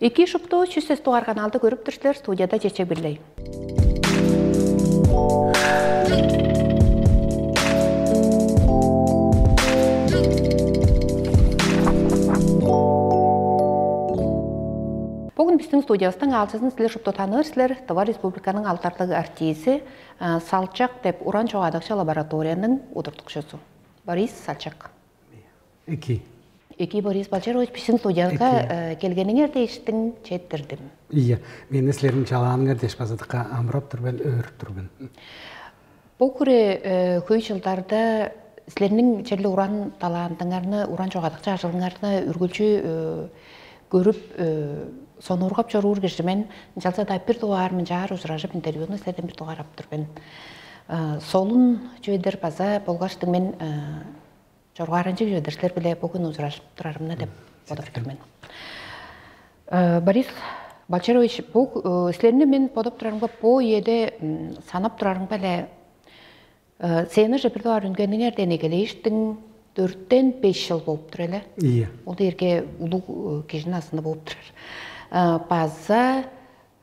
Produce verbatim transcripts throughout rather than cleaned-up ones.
Эки шупту чүс сес дугаар каналды көрүп тур силер, студияда Чечек Бирлей. Бүгүн биздин студиябыздан аалчызын силер шупту таныыр силер. Тыва Республиканың алдарлыг артизи, а, Салчак деп уран чогаадыкчы лабораторияның удуртукчузу Борис Салчак. Эки. Эки, Борис Балчарович, биздин студияга, Эки. э, келгениңер дээштиң четтирдим. Ийе, мени силерниң чалааныңар дээш база дыка амырап тур мен, өөрүп тур мен. Бо хире, э, хөй жылдарда силерниң черле уран талантыңарны, уран чогаадыкчы ажылыңарны үргүлчү, э, көрүп, э, сонуургап чоруур кижи мен. Ынчалза-даа бир дугаар мынчаар ужуражып, интервьюну силерден бир дугаар ап тур мен. Э, солун чүведер база болгаштың мен, э, чоргааранчыг чүведер силер-биле бөгүн ужуражып турарымны деп бодап тур мен. Э, Борис Балчарович, бу, э, силерни мен бодап турарымга, бо үеде, м, санап турарымга эле, э, сценаже бир дугаар үнгениңерден эгелээштиң дөрттен беш чыл болуп тур эле. Ийе. Ол дээрге улуг, э, кижиниң азында болуп турар. Э, база,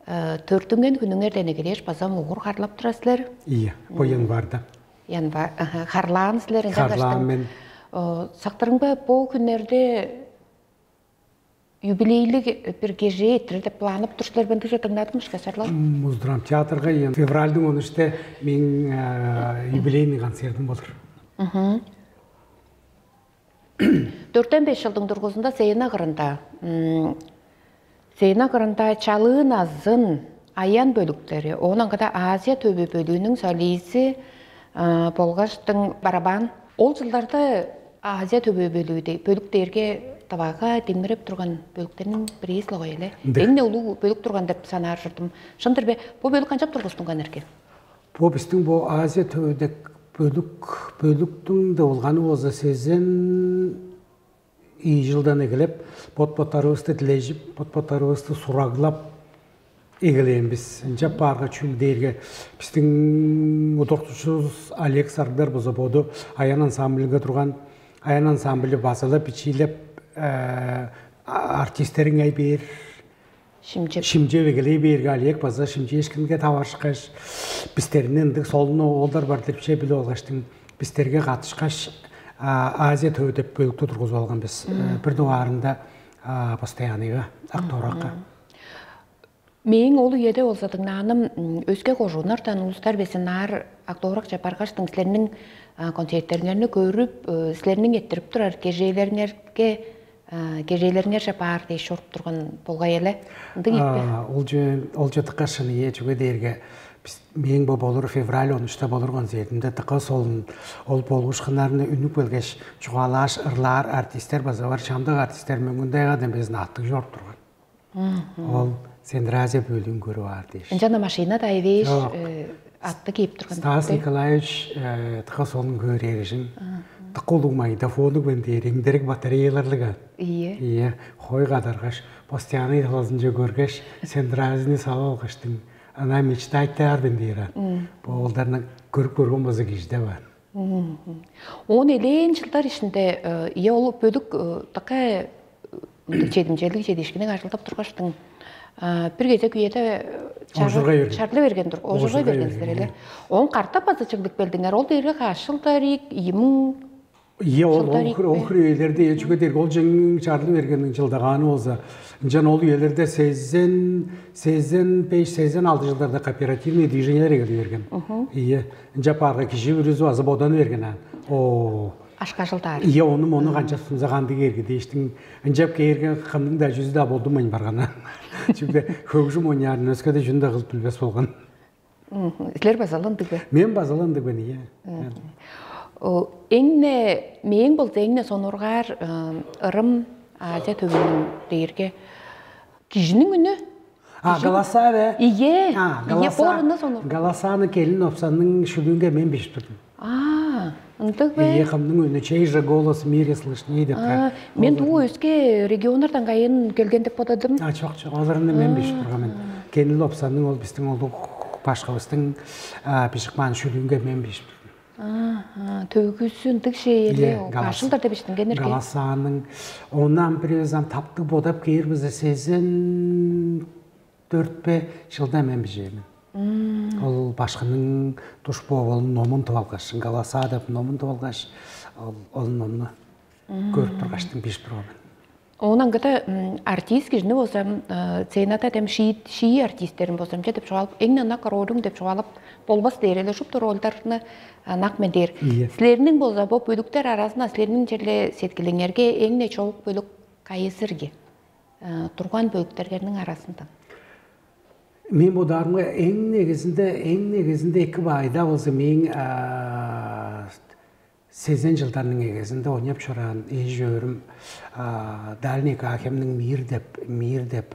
э, төрүттүнген хүнүңерден эгелээш база мугур харлап турар силер. Ийе, бо январда. Январь, аха, харлаан силер, ынчангаштың. Харлаан мен. Э, сактырыңба, бо хүннерде юбилейлиг бир кежээ эрттирер деп планып тур силер, мен дыже дыңнадым ышкаш, чарлал. Муздурам театрга ийин. Февральдың он үште мээң, э, юбилейный концертим болур. Мгм. Дөрттен беш чылдың дургузунда сцена кырында, м, сцена кырында «Чалыы назын», «Аян» бөлүктери, оон аңгыда «Азия төвү» бөлүүнүң солизи, а, болгаштың барабан. Ол жылдарда «Азия төвү» бөлүү де-, бөлүк дээрге Тывага демиреп турган бөлүктерниң бирээзи-ле ийин але. Ындыг. Эң-не улуг бөлүк турган деп санаар ужурлуг мен. Шын-дыр бе? Бо бөлүк канчап тургустунган эрге? Бо бистиң бо «Азия төвү» деп бөлүк, бөлүктүң дывылганы болза сезен ийи чылдан эгелеп, бот-боттарывысты дилежип, бот-боттарывысты сураглап эгелээн бис. Ынчап баарга, чүл дээрге бистиң удуртукчувус Олег Сарыгдар болза боду «Аян» ансамбльге турган, «Аян» ансамбли база-ла бичиилеп, э, а-, артистериңей бээр, шимчеп, шимчеп эгелей бээрге, Олег база шимчээшкинге таварышкаш, бистерни ындыг солун оолдар бар деп чүве билип алгаштың, бистерге катышкаш, а, «Азия төвү» деп бөлүктү тургузуп алган бис. Э, бир дугаарында, а, постоянныйга, Ак-Довуракка. Мээң ол үеде болза дыңнааным, м, өске кожууннардан улустар безин ынаар Ак-Довуракче баргаштың, силерниң, а, концерттериңерни көрүп, э, силерниң эрттирип турар кежээлериңерге, э, кежээлериңерже баар дээш чоруп турган болгай але. Ындыг ийик бе? А, ол чү-, ол чү дыка шын, ийе, чүге дээрге бис, мээң бо болур, февраль он үште болур концертимде дыка солун, ол болуушкуннарны үнүп келгеш, чугаалааш ырлаар артисттер база бар, чамдык артисттер Мөңгүн-Тайгадан безин аттыг чоруп турган. Ол «Центральный Азия» бөлүүн көрүп аар дээш. Ынчан машинада эвээш, чок, э, атты кээп турган. Стас Николаевич, э, дыка солун көөр эрежин. Дыка улуг магнитофоннуг мен дээр, эңдерик батареяларлыг. Ийе. Ийе, хой кадаргаш, постоянный талазынче көргеш, «Центральный» салып алгаштың, ана мечтать дээр мен дээр. Бо оолдарны көрүп көрген болза кижиде бар. Оон элээн чылдар ишинде, э, ийе, ол бөлүк, э, дыка, э, мындыг чедимчелиг, чедиишкинниг ажылдап тургаштың, э, бир кезек үеде, э, чарлы, ожургай берген, чарлы берген-дир, ожургай, ожургай берген силер, ийе. Оон катап база чыглып келдиңер. Ол дээрге каш чылдар ийик, ийи муң. Ийе, ол, чылдар ол ийик хир-, ол бе? Хире үелерде, ийе, чүге дээрге ол чең чарлы бергенниң чылдагааны болза, ынчан ол үелерде сезен, сезен беш, сезен алты чылдарда кооперативный движениелер эгелей берген. Ийе, ынчап баарга кижи бүрүзү база боданып берген аан. О. Ашкажылдаар. Ийе, ону-мону канчап сунза кандыг эрге дээштиң. Ынчап кээрге, кымның-даа чүзү-даа болдунмайн барган аан. Чүгле хөгжүм ойнаарын, өске-даа чүнү-даа кылып билбес болган. Силер база-ла ындыг бе? Мен база-ла ындыг мен, ийе. О, эң-не, мээң болза эң-не сонуургаар, ы, ырым «Азия төвүнүң» дээрге кижиниң үнү. А, кижиниң голоса бе? Ийе. А, ийе, голоса. Бо ырыны сонуургаар. Голосаны Келин Лопсанның шүлүүнге мен бижип турдум. А, ындыг бе? Ийе, кымның үнү, чей же голос в мире слышней деп. А, мен дуу өске регионнардан кайын келген деп бодадым. А, чок, чок, оларны мен бижип турган мен. Келин Лопсанның, ол бистиң улуг башкывыстың, а, бижип каан шүлүүнге мен бижип турдум. Аха, төвгүсү ындыг шееле Ийе, галас- башылдар деп иштингенерге. Галасааның ондан бир өзам таптыг бодап кээр бизе сезен дөртпе жылда мен бижээм. Ол башкының туш боолун номун тып алгаш, галасаа деп номун тып алгаш, ол, ол номну көрүп тургаштың бижип турган мен. Оон аңгыда артист кижини болзам, сценада дем шии артисттерин болзам че деп чугаалап, эң ынак ролюң деп чугаалап болбас дээр эле шупту ролдарны ынак мен дээр. Силерниң болза бо бөлүктер аразында силерниң черле сеткилиңерге эң не чогук бөлүк кайызырги? Турган бөлүктергерниң арасындан. Мен бодаарымга эң негизинде, эң негизинде эки баайда болза мээң сезен жылдарның эгезинде ойнап чораан эжи өөрүм Дальний Каахемниң Мир деп, Мир деп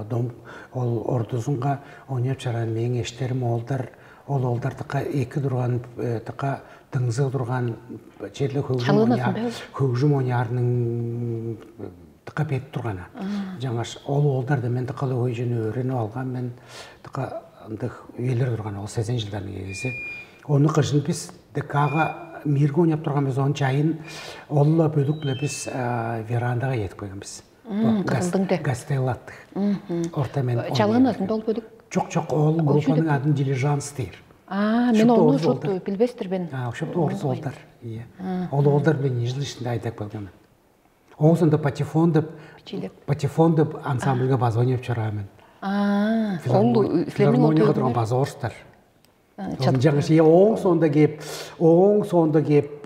дом ол ордузунга ойнап чораан мээң эштерим оолдар, ол оолдар тыка эки турган, тыка дыңзыг турган, черле хөгжүм Чалыынасың ойнаар, бе? Хөгжүм ойнаарның тыка бет тургана. Жаңаш ол оолдар да мен тыка лөгөйжүн өөрүнүп алган мен, тыка ындык үелер турган ол сезен жылдарның эгези. Ону кыжын бис ДК-га Мирге ойнап турган бис, он чайын ол-ла бөлүк-биле бис верандага этип койган бис. Кызылдың де. Гастеллаттык. Орта мен Чалыынасың да ол бөлүк? Жок, жок, ол группаның адын Дилижанс дейр. А, мен Шупту ону орус шут олдар. Билбестир мен. А, шупту орус олдар. Иә. Ол олдар биле нежил ишинде айдап келген. Оң сонда Патефон деп Патефон деп ансамбльга база ойнап чораамын. А, ол силерниң филармонияга турган база орустар. Жаңа шие оң сонда кеп, оң сонда кеп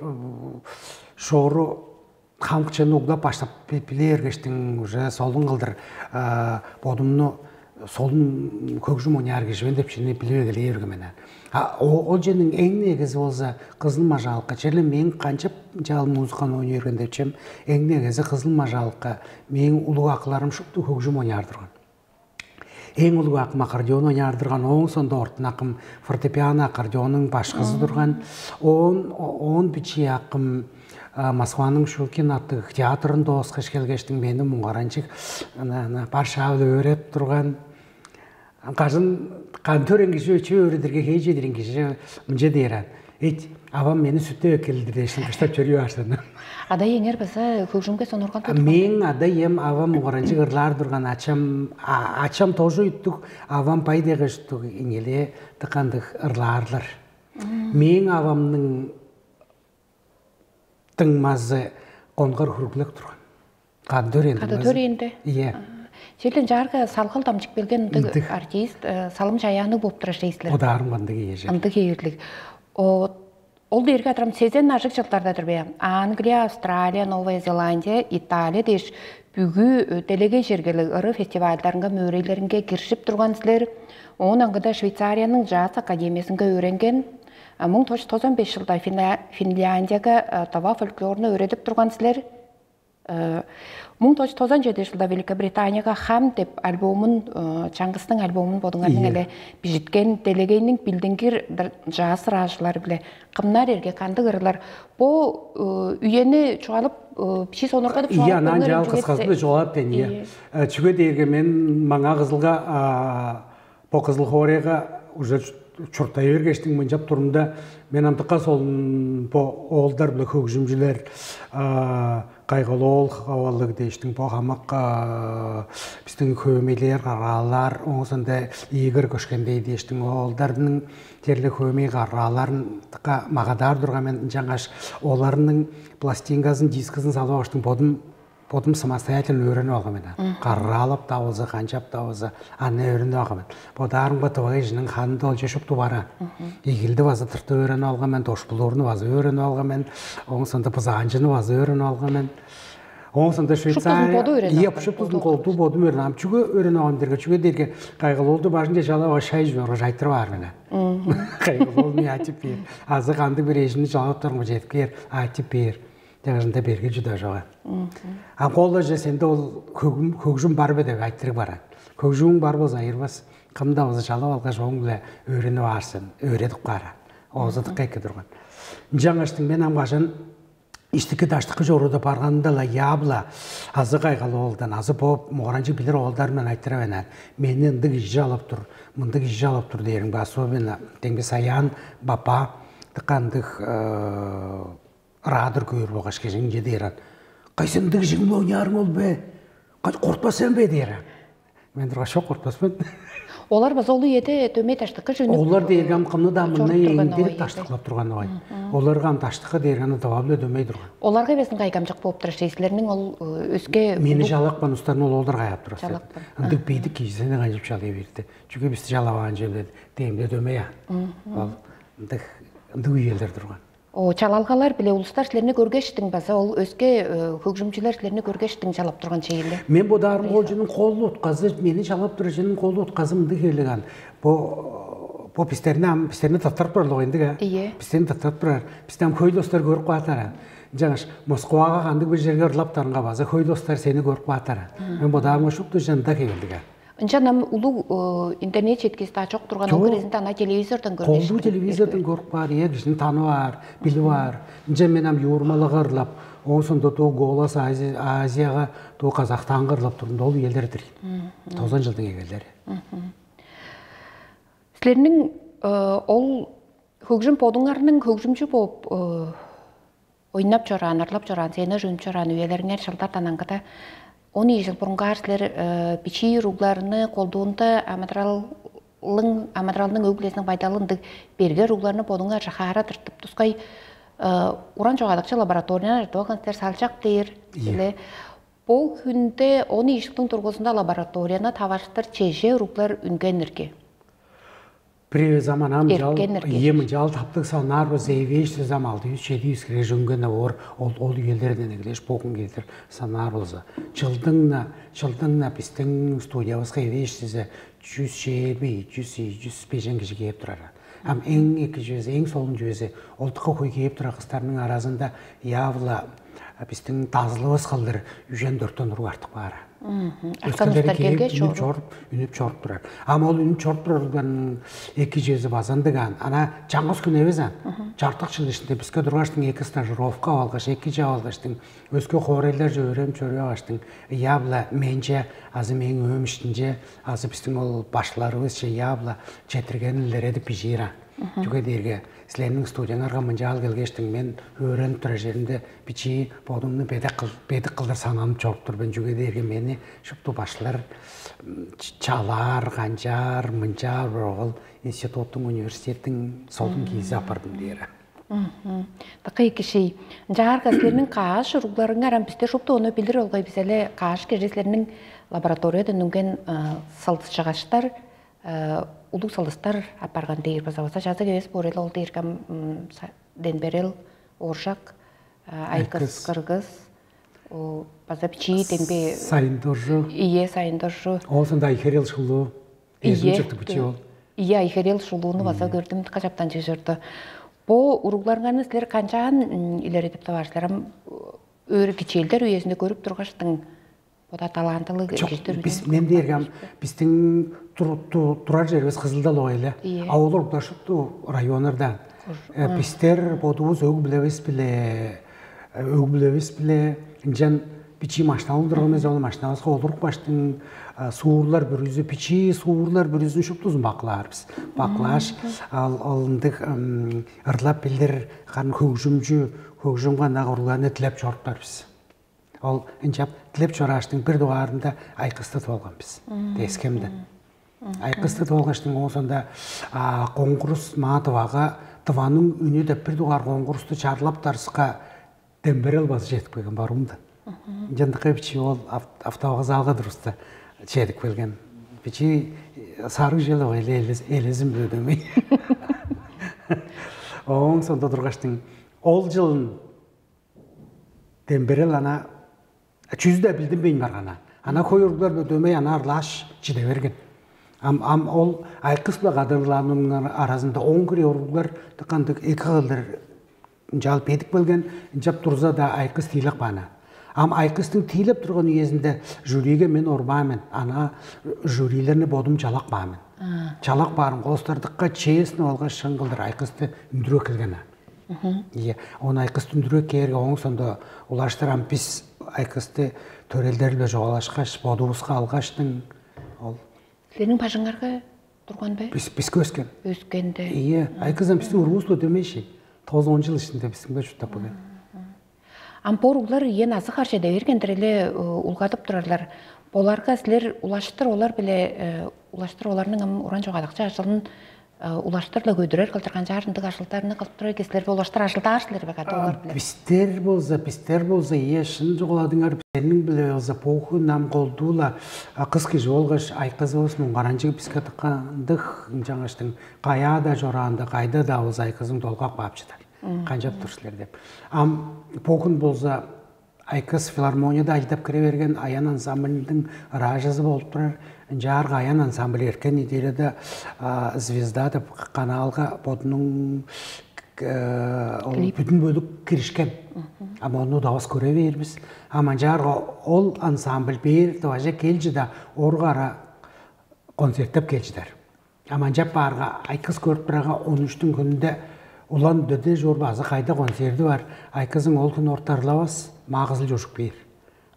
шору хамчыны углап баштап биле бергештиң уже солун кылдыр бодумну солун хөгжүм оняар кижи мен деп чини билип эгелей берген мен. А ол жерниң эң негизи болза кызыл мажаалыкка черле мен канчап жаал музыканы ойнай берген деп чем эң негизи кызыл мажаалыкка мээң улуг акыларым шупту хөгжүм оняар турган. Эң улуг акым аккордеон ойнаардырган, ооң соонда ортун акым фортепиано аккордеонуң башкызы турган. Оон оон бичии акым Москваның Щукин аттыг театрын дооскаш келгештиң мени муңгаранчыг ана ана бар шаавыл өөреп турган. Кажын кан төрен кижи өчү өөредирге хей чедирин кижи мынча дээр ан. Эт, авам мени сүттеп эккелди дээшин кыштап чөрүп аарсаны. Ада эңер база хөгжүмге сонурган Мээң ада эм авам оңоранчык ырлаар турган ачам ачам тоже үттүк авам бай дегеш үттүк иңеле тыкандык ырлаарлар. Мээң авамның дыңмазы конгар хүрглек турган. Кады төренде. Кады төренде. Иә. Челден жарга салгыл дамчык белген ындыг артист, салым жаяны болуп тура шейслер. Одарым кандыг ие же. Ындыг хевирлик. Ол дээрге атырам сезен ажык жылдарда-дыр бе. Англия, Австралия, Новая Зеландия, Италия дээш бүгү делегей жергелиг ыры фестивальдарынга мөөрейлеринге киришип турган силер. Оон аңгыда Швейцарияның Джаз академиясынга өөренген. Муң тош тозон беш жылда Финляндияга дава фольклорну өөредип турган силер. Муң тош тозон жети жылда Великобританияга Хам деп альбомун, чаңгыстың альбомун бодуңарның эле бижиткен делегейниң билдингир джаз ыраажылары биле кымнар эрге кандыг ырылар бо үени чугаалып, бичи сонургадып Ийе, анан жаал кыскасы да жоолап ден ийе. Чүге дээрге мен маңаа кызылга бо кызыл хоорайга уже чурттай бергештиң мынчап турумда мен антыкка солун бо оолдар биле хөгжүмчүлер кайгылуу ол хавалыг дээштиң бо хамак биздин хөөмейлер караалар оңусунда ийгир көшкендей дээштиң оолдардын терле хөөмей карааларын магадаар турган мен ынчангаш оларның пластинкасын дискизин салып алгаштың бодум бодум самостоятельно өөрүнүп алган мен. Караалап да болза, канчап да болза, аны өөрүнүп алган мен. Бодаарымга тывай кижинин ханында ол чешип тубара. Игилди база тыртып өөрүнүп алган мен, дошпулуурну база өөрүнүп алган мен, оң сонда бызаанчыны база өөрүнүп алган мен. Оң сонда Швейцария боду өөрүнүп Иә, алган. Шуптузун колду бодум өөрүнүп алган. Чүгө өөрүнүп алган дерге, чүгө дерге кайгылуулду бажынча жалап ашай жорга жайтырып аар мен. Кайгылуул мен айтып бээр. Азы кандыг бир эжимни жалап турган жетип кээр, айтып бээр. Жагыжында берге чүдө жога. А колдо же сенде ол хөгүм хөгүм бар бе деп айтырыг баран. Хөгүмүң бар болза айырбас. Кымда болза чалып алгаш оң биле өөрүнүп аарсын, өөредип каара. Оозу дыкка эки турган. Ынчангаштың мен ам кажан иштики даштыкы чоруда барганында ла яабла азы кайгалы оолдан азы бооп моранчы билир оолдар мен айтыра бенен. Мени ындыг ижи алып тур, мындыг ижи алып тур дээрим особенно деңби саян бапа Дыка ындыг ыраадыр көөр болгаш кижиң че дээр ан. Кайсындыг кижиң бо уняарың ол бе? Кай кортпас сен бе дээр ан. Мен тургаш чок кортпас мен. Олар база улуу эде дөмей даштыкка жөнүп. Олар дээрге ам кымны да мындай эңдерип даштыклап турган огай. Оларга ам даштыкка дээрге аны дывап эле дөмей турган. Оларга эвесин кайгамчык болуп турар шей силерниң ол өске. Мени жалакпан устарын ол олар каяап турар. Жалакпан. Ындык бийдик кижисине кайжып жалай берди. Чүге бисти жалаваан чүве демде дөмей а. Ол ындык ындык үйелдер турган. О, чалалгалар биле улустар силерни көргештиң база ол өске хөгжүмчүлер силерни көргештиң чалап турган чейиле. Мен бодаарым ол жының колу утказы, мени чалап турар жының колу утказы мындыг хевлеган. Бо бо бистерни ам бистерни таптырып турар логайндыг а. Ие. Бистерни таптырып турар. Бисти ам хөй достар көрүп каатар. Жаңаш Москвага кандыг бир жерге ырлаптарынга база хөй достар сени көрүп каатар. Мен бодаарым шупту жында хевелдиг а. Ынчан ам улуг интернет четкизи-даа чок турган ол Чок. Кезинде ана телевизордан көрүп Колдуу телевизордан көрүп каар, ие кижини танып аар, билип аар. Ынчан мен ам юурмалага ырлап, оон сондо туу Голос Ази- Азияга, туу Казахстанга ырлап турдум. Ол үелдердир. Тозон жылдың эгелдери. Силерниң ол хөгжүм бодуңарның хөгжүмчү болуп ойнап чораан, ырлап чораан, сцена жөнүп чораан үелериңер чылдардан аңгыда он ийи жыл бурунгаар силер бичии уругларны колдуунда амыдыралың амыдыралның өг-бүлезиниң байдалы ындыг берге уругларны бодуңар жахаара тыртып тускай уран чогадыкчы лабораторияны артып алган силер салчак дээр эле. Бул хүнде он ийи жылдың тургузунда лабораторияны таваштыр чеже уруглар үнгенирге. Привет заманам жал Эркен Эркеш. Ие мынчаал таптыг санаар быз эвээш сезам алды жүз чеди жүз кире жөнгөн оор ол ол үелерден эгелеш богун келдир санаар болза. Жылдыңна жылдыңна биздин студиябызга эвээш сезе жүз чээрби, жүз, жүз бежен кижи кээп турар. Ам эң эки жөөзү, эң солун жөөзү, олдукка хөй кээп турар кыстарның аразында явла биздин дазылыбыс кылдыр үжен дөрттөн уруг артып каар. Артан Өскелери устар кээп келгеш үнүп чору. Чоруп, үнүп чоруп турар. Ам ол үнүп чоруп турар уругларның эки жөөзү базандыгаан. Ана чаңгыс күн эвес ан. Чартык жыл ишинде биске тургаштың эки стажировка алгаш, эки жап алгаштың өске хоорайларже өөрөм чорууй алгаштың явла менче азы мээң өөм иштинче азы биздин ол башларыбызче явла четиргенилер эдип бижиир ан. Чүге дээрге силерниң студияңарга мынчаал келгештиң мен өөрөнүп турар жеримде бичии бодумну бедик кыл бедик кылдыр сананып чоруп тур мен. Чүге дээрге мени шупту башлар чалаар, канчаар, мынчаар бир огул институттуң, университеттиң солун киизи апардым дээр. Такай киши. Ынчаарга силерниң кааш уругларыңар ам бисте шупту ону билир олгай бизеле кааш кижи силерниң лабораториядан үнген сылдыс чыгаштар улуг сылдыстар апарган дээр база база жазык эвес боор эле ол дээрге ам Денберел, Ооржак, Айкыс, Кыргыз, база бичии Дембе Сайын Доржу. Ие Сайын Доржу. Оозунда Айхерел Шулуу. Эзин Ие. Чыктык бичи ол. Ие Айхерел Шулууну база көрдүм кажаптан чыжырды. Бу уругларыңарны силер канчаан илередип табаар силер? Ам өөр кичээлдер үезинде көрүп тургаштың бода талантылыг Чок, киштер бис мен дээрге ам биздин тур- ту- турар жерибиз Кызылда ол эле. Ие. А олар да шупту районнардан. Э, Бистер бодубуз өг билебиз биле өг билебиз биле ынчан бичи машина алдырган эмес ол машинабызга олуруп каштың суурлар бүрүзү бичи суурлар бүрүзүн шуптузун бакылаарбыз. Бакылааш ал ал ындыг ым, ырлап билдир карын хөгжүмчү хөгжүмге ынак уругларны тилеп чоруптарбыз. Ол ынчап дилеп чорааштың бир дугаарында айкыстыт болган биз. Дескемде. Айкыстыт болгаштың оозунда коңгурус маа дывага дываның үнү деп бир дугаар коңгурусту чарлап дарыска демберел базы жетип келген баруунда. Ынчандыкка бичи ол автовокзалга туруста чедип келген. Бичи сарыг жел элезим бөдөмей. Ооң сонда тургаштың ол жылын Демберел ана чүзү-даа билдинмейн барган. Ана хой уруглар бо дөмей ана ырлааш чиде берген. Ам ам ол айкыс-биле кадырлаанымның аразында он кире уруглар кандык эки кылдыр ынчаал бедип келген, ынчап турза-даа айкыс тиилеп каана. Ам айкыстың тиилеп турган үезинде жюриге мен орбаан мен. Ана жюрилерни бодум чалак баан мен. Чалак баарын костардыкка честно болгаш шын кылдыр айкысты үндүрүп эккелген. Ие, он айкыс дүндүрүп кээрге оң сондо улаштырам бис айкысты төрелдер-биле жогалашкаш, бодувуска алгаштың ол Силерниң бажыңарга турган бе? Бис биске өскен. Өскенде. Ие, айкызам бистиң уруубус бо дөмейши. тоғуз он жыл ишинде бистиң бе чурттап келген. Ам бо уруглар ийен азы харже дивергендир эле улгадып турарлар. Боларга силер улаштыр олар биле улаштыр оларның ам уран чогаадакчы ажылын улаштырла көдүрер кылдыр канчаар ындыг ажылдарны кылып турар эки силер бе улаштыр ажылдаар силер бе кады олар биле? Бистер болза, бистер болза, ие шын чугуладыңар, бистерниң биле болза боху нам колдуула кыс кижи болгаш айкызыбыз муңгаранчыг биске тыккандык ынчангаштың каяада чораанда кайда-даа болза айкызың долгак баап чыдар. Канчап тур силер деп. Ам бохун болза Айкыс филармонияда ажыдап кире берген аян ансамбльдиң ыраажызы болуп турар. Ынчаарга аян ансамбль эрткен неделяда звезда деп каналга бодунуң ол бүдүн бөлүк киришкен. Ама ону давас көре бээрбиз. Ама ынчаарга ол ансамбль бээр дываже келчи да оругара концерттеп келчидер. А манчап баарга айкыс көрүп турарга он үчтүң хүнүнде улан дөде чорбазы кайда концерти бар. Айкызың ол күн ортарлавас, маа кызыл чожук бээр.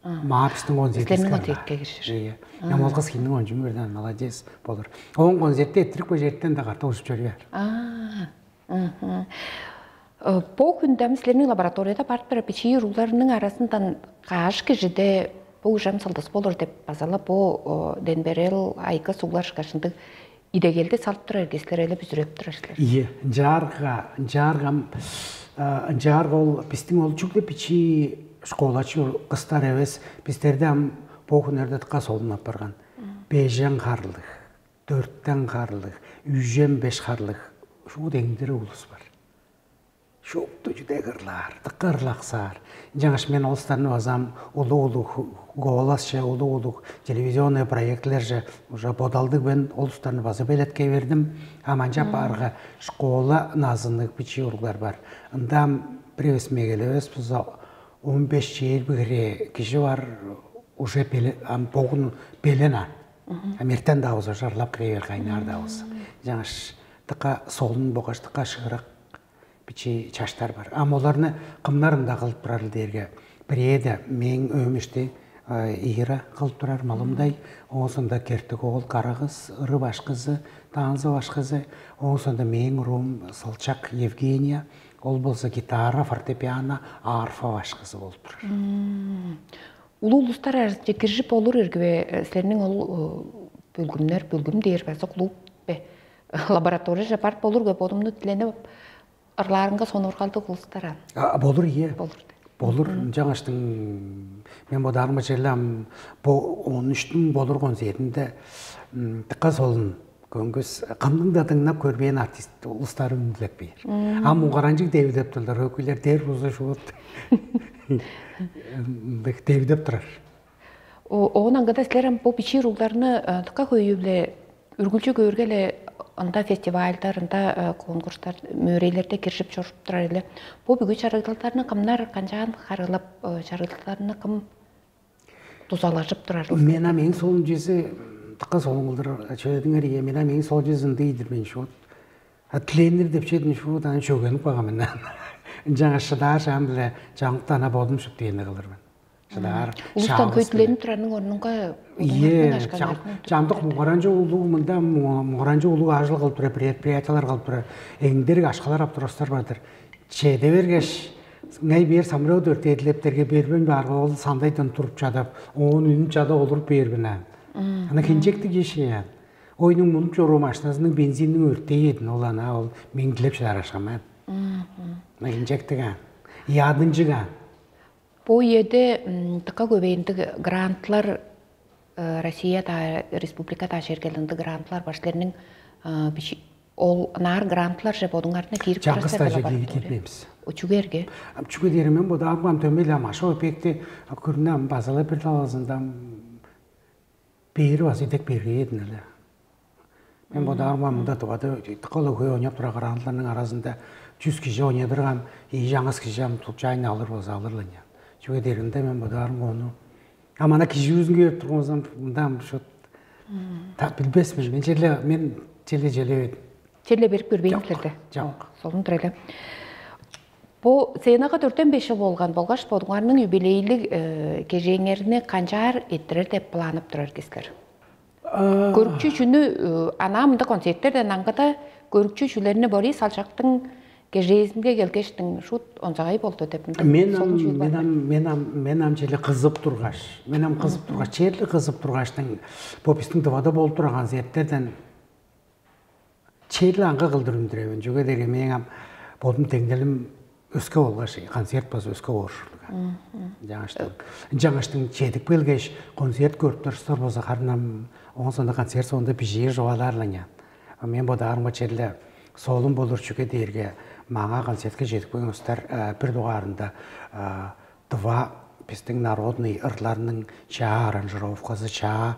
Маа биздин концертибизге Силерниң концертке киришир. Ийе. Ямалгыс киндин ончум берден молодец болур. Он концертте эттирип кежерттен да карта ужуп чорууяр. А. Бо хүндө силерниң лабораторияда барып турар бичии уругларның арасындан каш кижиде бу ужам сылдыс болур деп базала бу денберел айкы суглар шкашындыг идегелди салып турар кеслер эле бүзүреп турар силер. Ийе, ынчаарга, ынчааргам, ынчаарга ол биздин ол чүгле бичии школачы кыстар эвес, бистерде ам бо хүннерде дыка солун апарган. Бежен харлыг, дөрттен харлыг, үжен беш харлыг шуут эңдири улус бар. Шупту чүдек ырлаар, дыка ырлаксаар. Ынчангаш мен ол устарны базам улуг-улуг голосче, улуг-улуг телевизионный проектлерже уже бодалдыг мен ол устарны база белеткей бердим. А манча баарга школа назынныг бичии уруглар бар. Ында бир эвес мегелевес буза он беш чээрби хире кижи бар уже ам богун белен ан. Ам эртен даа буза ырлап кире бер кайнаар даа буза. Жаңаш дыка солун болгаш дыка шыырак бичии чаштар бар. Ам оларны кымнар ында кылып турарыл дээрге, бирээде мээң өөм ишти Ира кылып турар малымдай, оон сонда кертиг оол карагыз, ыры башкызы, таанзы башкызы, оон сонда мээң уруум Салчак Евгения, ол болза гитара, фортепиано, арфа башкызы болуп турар. Улуу улустар арасынче киржип болур эргиве силерниң ол бөлгүмнер, бөлгүм дээр база клуб бе, лабораторияже барып болур бе, бодумну тиленип ырлаарынга сонуургалдыг улустар ан. А, болур, ие. Болур. Болур. Жаңаштың мен бодаарыма черле ам бо он үчтүң болур концертинде дыка солун көңгүс кымның да дыңнап көрбээн артист улустары үндүлеп бээр. Ам уңгаранчыг девилеп турлар, өкүлер дер бузу шуут девилеп турар. Оон аңгыда силер ам бу бичии уругларны дыка хөйү-биле үргүлчү көөрге-ле ында фестивальдар, ында конкурстар, мөөрейлерде киржип чоруп турар эле. Бу бүгү чарыгдалдарны кымнар канчаан харыылап, чарыгдалдарны кым дузалажып турар? Мен ам эң солун чүвези дыка солун кылдыр чөөледиңер ие. Мен ам эң солун чүвези ындый ийдир мен шуут. А тиленир деп чедин шуут аны чөгенип каган мен. Ынчангаш шыдаар шаам биле чаңыкта ана бодум шупту эни кылыр мен. Шыдаар Улустан шаабыс көй биле. Тиленип турарның орнунга Ие, чамдык муңгаранчы улуу мында муңгаранчы улуу ажыл кылып турар, предприятиялар кылып турар, эңдерик ашкалар ап турастар бардыр. Чеде бергеш, ыңай бээр самолет өртедилептерге бербен баарга ол сандайдан туруп чадап, оон үнүп чадап олуруп бээрбин аан. Ана хинчектиг иши аан. Ойнуң мунуп чоруу машинасының бензинин өртей эдин ол ана ол меңдилеп шыдаар ашкамаан. Ана хинчектиг аан. Ядынчыг аан. Бу үеде дыка көбейиндиг грантлар Россияда, республикада чергелиндиг грантлар бар. Силерниң ол ынаар грантлар же бодуңарны кирип Чаңгыс турасыздар тажа беле кирип барып кирбейбиз. Учугерге. Чүге дээрге мен бодаам ам төмел ам ашоо эпекти күрүнү ам базалап бир талазында бээри база идек бербейдин эле. Мен бодаарымга мында тывады дыка-ла хөй ойноп турар караанларның аразында чүс кижи ойнадырган ийи чаңгыс кижи ам случайно алыр болза алырлар. Чүге дээринде мен бодаарымга ону ам ана кижи үзүн көрүп турган болзам мында ам шут та билбес мен. Мен черле мен черле желебедим. Черле берип көрбейн силерде. Жок. Солун тур эле. Бу сценага төрттен беш жыл болган болгаш бодуңарның юбилейлик кежээңерни канчаар эттирер деп планып турар кислер? Көрүкчү чүнү ана мында концерттерден аңгыда көрүкчү чүлерни Борис Алчактың Кежээзинге келгештиң шут онзагай болду деп мындай Мен ам солун чүүл мен бар. Ам мен ам мен ам чели кызып тургаш, мен ам кызып тургаш, черле кызып тургаштың бо биздин дывада болуп турган концерттерден черле аңга кылдыр үндүрөбүн. Чүге дээрге мээң ам бодум деңнелим өске болгаш, концерт база өске болур ушул. Жаңаштың жаңаштың чедип келгеш, концерт көрүп турсур болза, харын ам оон соонда концерт соонда бижээр чугаалаарланян. Мен бодаарымга черле солун болур, чүге дээрге маңаа концертке чедип келген улустар бир дугаарында дыва биздин народный ырларның чаа аранжировказы, чаа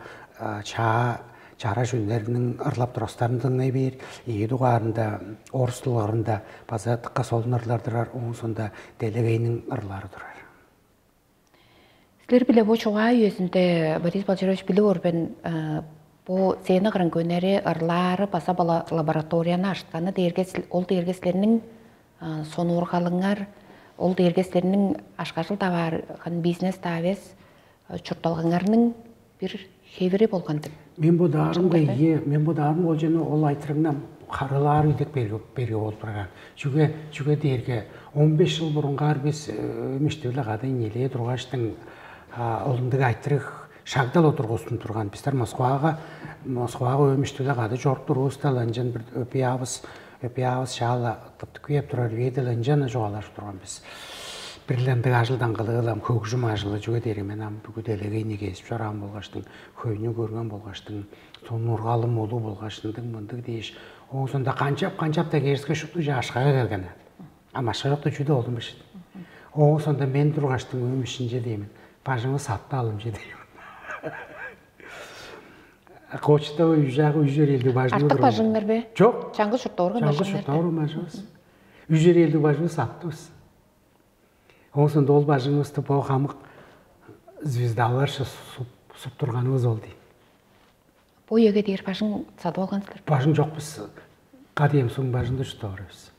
чаа чара чүннерниң ырлап турастарын дыңнай бээр. Ийи дугаарында орус дылгарында база дыкка солун ырлар турар, оон соонда делегейниң ырлары турар. Силер биле бу чугаа үезинде Борис Балчырович билип ор мен, бу сцена кырын көнери ырлаары база бала лабораторияны аштканы дээрге ол дээрге силерниң сонуургалыңар, ол дээрге силерниң ашкажыл даваар бизнес-даа эвес, чуртталгаңарның бир хевири болган деп. Мен бо даарымга ие, мен бо даарым ол жана ол айтырыңдан харылаар идек берге болуп турган. Чүге чүге дээрге он беш жыл бурунгаар биз миштивиле кады нелээ тургаштың олундуг айтырыг шагдал отургузун турган. Бистер Москвага Москвага өмүштүле кады чоруп турувуста ынчан бир өпиябыз өпиябыз шаала тыптып күйеп турар үеде ынчан чугаалашып турган бис. Бир-ле ындыг ажылдан кылыылам хөгжүм ажылы чүге дээрге мен ам бүгү делегейни кезип чораан болгаштың, хөйнү көрген болгаштың, сонургалым улуу болгаш ындыг мындыг дээш, оон соонда канчап канчап да кээриске шупту чаашкага келген. А машка чокта чүдү олдум бишит. Оон соонда мен тургаштың өйүм ишинче деймин. Бажыңы сатты алымче деймин. Кочта үжагы үжер элди бажыңы Артык бажыңнар бе? Жок. Чаңгы шуртта орган Чаңгы бажыңнар. Шуртта орган бажыңыз. Үжер элди бажыңы саттыбыз. Оон соонда ол бажыңыбызды бо хамык звездаларша суп турганыбыз ол дейм. Бо үеге дээр бажың садып алган силер. Бажың жок бис. Кадыйым суң бажыңда шуптап барабыз.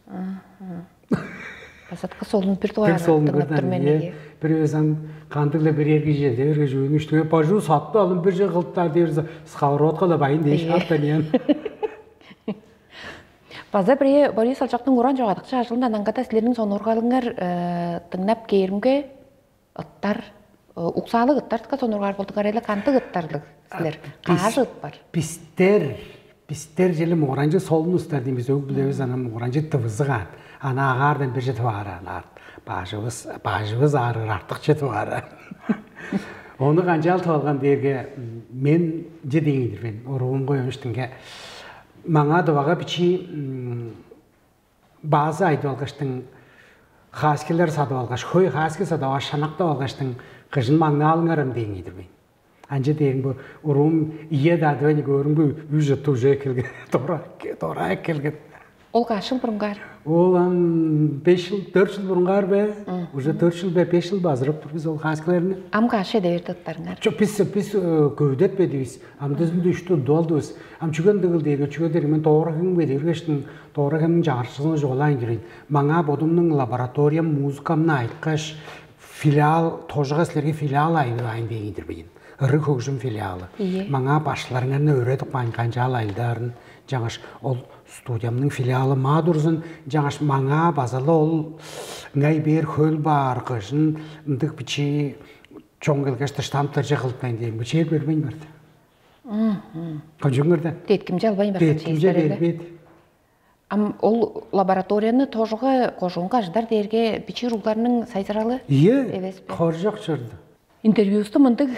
Базаткы солун бир дугаар Бир солун тыңнап бирден тур мен ие. Бир өзен кандыгла бир эрги жерде бир жүүнү иштиге бажуу сатты алын бир жер кылыптар дээрзе сковородкала байын дээш Ие. Аттанян. База бирээ Борис Алчактың уран чогадыкчы ажылындан аңгада силерниң сонургалыңар э, тыңнап кээримге ыттар э, уксаалык ыттар тыка сонургаар болдуңар эле кантык ыттарлыг силер? Каас ыт бар. Бистер бистер желе мугуранчы солун устар деймиз өг билебиз анан мугуранчы тывызыгаан. Аны агаардан бир четип ааран арт. Бажыбыз бажыбыз аарыр артык четип ааран. Ону канчаал тып алган дээрге мен же деңидир мен оруумга өмүштүнге маңаа дывага бичии баазы айдып алгаштың хааскилер садып алгаш, хөй хааски садып алгаш, шанактап алгаштың кыжын маңнаалыңарам дээн ийдир мен. Анча дээриң бу уруум ийе-даа дивейни көөрүңбү үжү туже келген, дора дора келген. Ол каш жыл бурунгаар? Ол ам беш жыл, төрт жыл бурунгаар бе? Уже төрт жыл бе, беш жыл базырып тур биз ол хааскилерни. Ам каш эде берди ыттарыңар? Чок, биз биз көвдетпедивис. Ам дизинде үштү долдувус. Ам чүген дыгыл дээрге чүге дээрге мен доора хемге дергештин доора хемниң чагырчызына жугалаайн дирейн. Маңаа бодумнуң лабораториям музыкамны айткаш, филиал тожуга силерге филиал айдывайн дегейдир бейин. Ыры хөгжүм филиалы. Маңаа башларыңарны өөредип каайн канчаал айылдаарын, жаңаш ол студиямның филиалы маа турзун, жаңаш маңаа базала ол ыңай бээр хөл баар кыжын ындыг бичии чоң келгеш штамптарча кылыптайн деген бичээр бербейн барды. Кончуңарда Деткимче албайн барган деткимче чеестеринде. Бербейт. Ам ол лабораторияны тожуга кожуунга ажыдар дээрге бичир угларның сайзыралы Ие, эвес бе? Хоржок чорду. Интервьюсту мындыг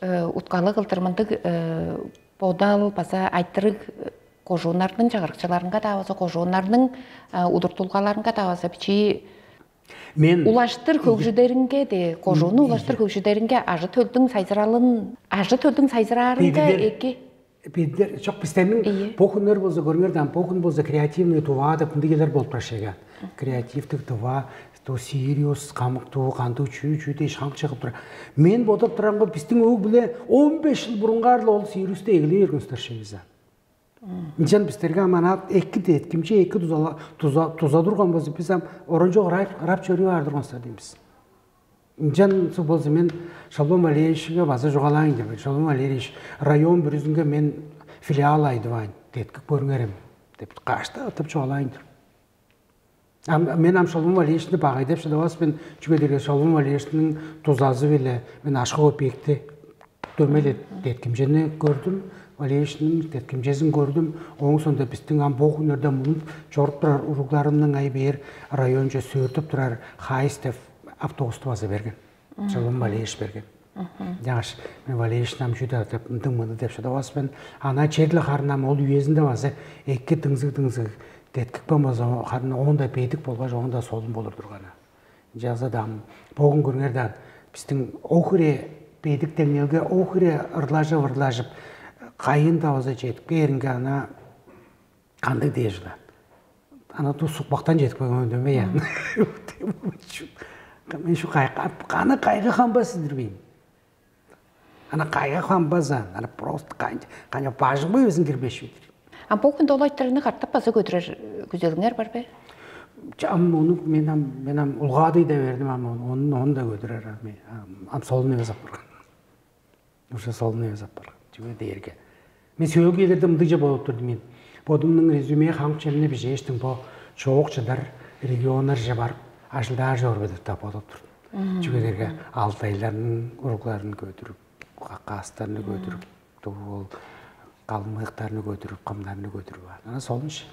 э, уткалы кылдыр мындыг э, бодал база айтырыг э, кожууннарның чагырыкчыларынга да база кожууннарның э, удуртулгаларынга да база бичи Мен улаштыр хөгжүдеринге де кожууну улаштыр хөгжүдеринге ажы төлдүң сайзыралын ажы төлдүң сайзыраарынга Бедидер. Эки Биздер чок бистерниң Ийе. Бу хүннер болза көрүңөр даан, бу күн болза креативный тува деп ындыгелер болуп турар. Креативдик тува, ту Сириус, камык туу, кандуу чүү чүү дээш хамык чыгып турар. Мен бодоп турарымга биздин өг биле он беш жыл бурунгаарлы ол Сириусте эгелей берген старший биза. Ынчан бистерге аманат эки деткимче эки туза туза турган болза биз ам орончок рап чөрүп аар турган сар дейбиз. Ынчан суг болза мен Шолбон Валерьевичке база чугаалаайн деп. Шолбон Валерьевич район бүрүзүнге мен филиал айдывайн, деткип көрүңерем деп кашта ытып чугаалаайн тур. Ам мен ам Шолбан Валерьевични багай деп шыдавас мен, чүге дээрге Шолбан Валерьевичниң дузазы-биле мен ашкы көпеекти дөмей деткимчени көрдүм. Валерьевичниң деткимчезин көрдүм. Ооң соонда бистиң ам бо хүннерде мунуп чоруп турар уругларымның ай бээр районче сөөртүп турар Хайс деп автобусту база берген. Шолбан Валерьевич берген. Жагаш, мен Валерьевични ам чүү деп ындыг мынды деп шыдавас мен. Ана черле харын ам ол үезинде база эки дыңзыг-дыңзыг деткипкен болза, харын оон-даа бедик болгаш оон-даа солун болур турганы. Жаза даам, богун көрүңер даан, бистиң охире бедик деңнелге охире ырлажып-ырлажып, кайын-даа база чедип кээринге ана кандыг дээш ылаан. Ана ту сукпактан чедип калган дөмей ан. Мен шу кайгы, каны кайгы хамбас синдирбейн. Ана кайгы хамбас ан, ана просто канча, канча бажыңбай безин кирбеш бедир. А бу күндө ол айтырыгны катап база көдүрер күзелиңер бар бе? Ам ону мен ам мен ам улгаадый да бердим, ам ону ону да көдүрер ам. Ам солун эвес апарган. Уже солун эвес апарган. Чүге дээрге мен сөөлгү келерде мындыгча болуп турдум мен. Бодумнуң резюме хамык чемни бижээштиң бо чоок чыдар регионнарже барып ажылдаар чорбу деп да болуп турдум. Чүге дээрге алтайларның уругларын көдүрүп, какаастарны көдүрүп, ол калмыктарны көдүрүп, кымнарны көдүрүп ана солунчу.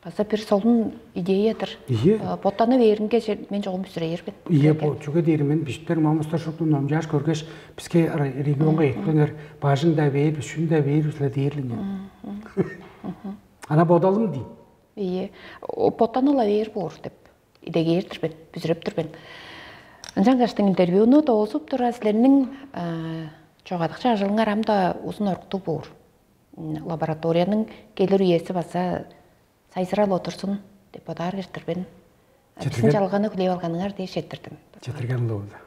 База бир солун идея-дыр. Ийе. Боттаны бээринге мен чогум бүзүрээр мен. Ийе, бо чүге дээр мен биштер мамыстар шупту номчааш көргеш, биске регионга эткеңер бажың да бээр, шүн да бээр биле дээрлиңер. Ана бодалым дейм. Ийе. Боттаны ла бээр боор деп идегээр-дир мен, бүзүреп тур мен. Ынчангаш интервьюну доозуп тура силерниң чогадыкчы ажылыңар ам да узун оруктуг боор. Лабораторияның келир үези база сайзырал отурзун деп бодаар кириптир мен. Биздин чалганы хүлээп алганыңар дээш четтирдим. Четирген улууда.